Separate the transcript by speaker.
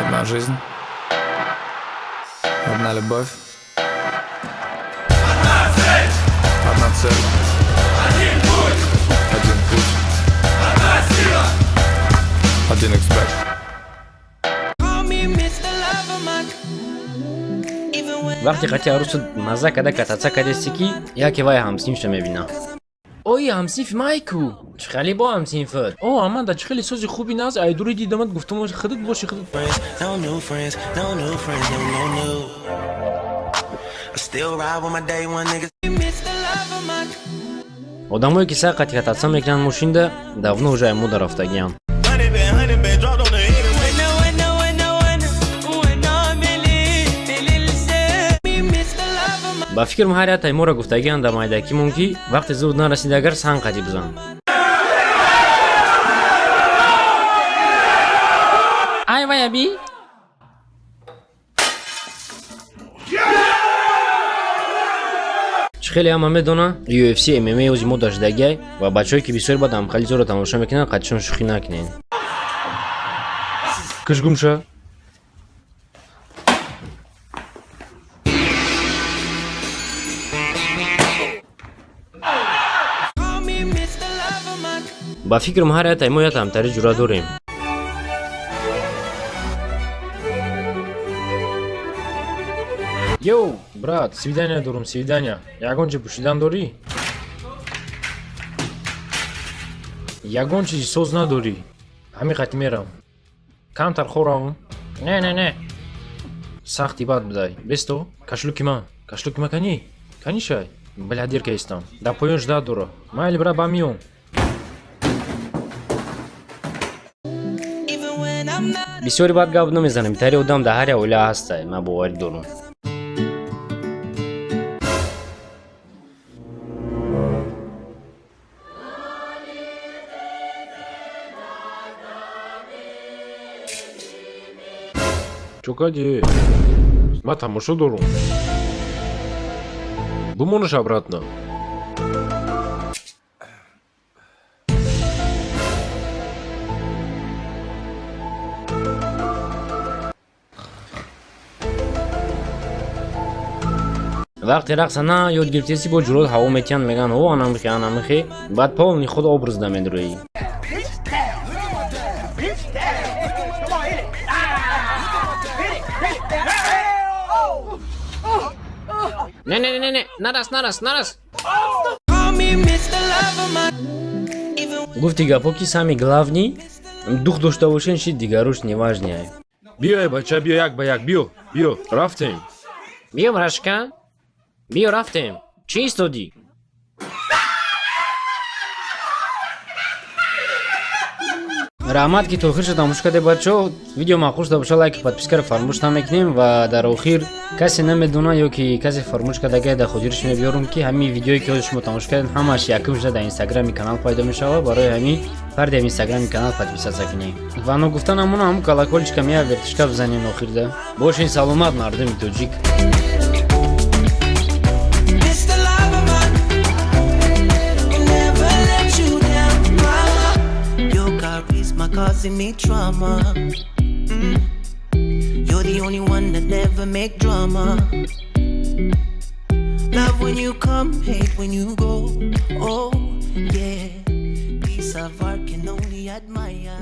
Speaker 1: Одна жизнь. Одна любовь. Одна цель. Один путь. Один путь. Одна сила. Один эксперт.
Speaker 2: Call me Mr. Loverman. Even when
Speaker 3: Вақте қати арӯсу мазза када катаца кадести, ки яке вай ҳамсинфша мебина. Ои, ҳамсинфи майку чӣ хеле бо ҳамсинфат?
Speaker 4: О, аман да чӣ хеле сози хуби наз айдури дидамад, гуфтам, худат боши, худат.
Speaker 2: No new friends, no new friends, no, no, no. I still ride with my day one niggas. Mr. Loverman.
Speaker 3: Одамое, ки сар қати катаца мекунанд мошинда, давно уже аймуда рафтагиам.
Speaker 2: Honey been, honey been dropped on the head. Mr. Loverman.
Speaker 3: Ба фикрам, ҳар як таймора гуфтагиам дар майдакимон, ки вақте зуд нарасид, агар сан қати бизан. Ай вай, аби. Чӣ хеле ҳама медона, UFC, MMA ози мо дашдагиай ва бачаҳое, ки бисёр бад ҳамхализоро тамошо мекунанд, қатишон шӯхӣ накунед.
Speaker 4: Киш, гумша.
Speaker 2: Call me Mr. Loverman.
Speaker 3: Ба фикрам, ҳар як таймо як ҳамтари ҷура дорем.
Speaker 4: Йоу, брат, свидания дорум, свидания. Ягон чи пӯшидан дорӣ? Ягон чизи соз надорӣ? Ҳамин қати мерам, камтар хоравм. Не, не, не, сахти бад будай. Бесто кошелёки ман, кошелёки ман кани, кани шай. Бля, дер каистам, дар поён ждать дора. Майли, брат, ба миён.
Speaker 2: Even when I'm not.
Speaker 3: Бисёри бад гап намезанем, тари одам дар ҳар як оила ҳастай, ман боварӣ дорам.
Speaker 4: Чо кади? Ман тамошо дорум, бимонаш обратно.
Speaker 3: Вақте рақса на ёд гирифтеси, бо ҷурот ҳаво метиҳанд, мегӯянд: «О, анамихе, анамихе». Баъд полный худ образ да медурӯӣ.
Speaker 5: Come on, hit it. Ah! Hit it, hit it.
Speaker 3: Не, не, не, не, нарас, нарас, нарас.
Speaker 2: Call me Mr. Loverman. Even when
Speaker 3: Гуфти гапҳо, ки самый главный дух дошта бошен, чи дигаруш неважный.
Speaker 4: Биё, эй бача, биё, як ба як, биё, биё, рафтем.
Speaker 3: Биё, брашка, биё, рафтем. Чӣ истодӣ? Раҳмат, ки то охирша тамошо кардед, бачаҳо. Видео маъқул шуда боша, лайки, подпискаро фаромӯш намекунем. Ва дар охир, касе намедона ё ки касе фаромӯш кардагай, дар хотириш мебиёрам, ки ҳамин видеое, ки ҳозир шумо тамошо кардед, ҳамааш якум шуда дар инстаграми канал пайдо мешавад. Барои ҳамин фарди ҳам инстаграми канал подписаться кунед ва ногуфта намона, ҳамун колокольчика мея вертушка бизанем. Охирда бошен саломат, мардуми тоҷик.
Speaker 2: Mr. Loverman. Will never let you down, mama. Your car is my causing me trauma. You're the only one that never make drama. Love when you come, hate when you go. Oh, yeah. Piece of art can only admire.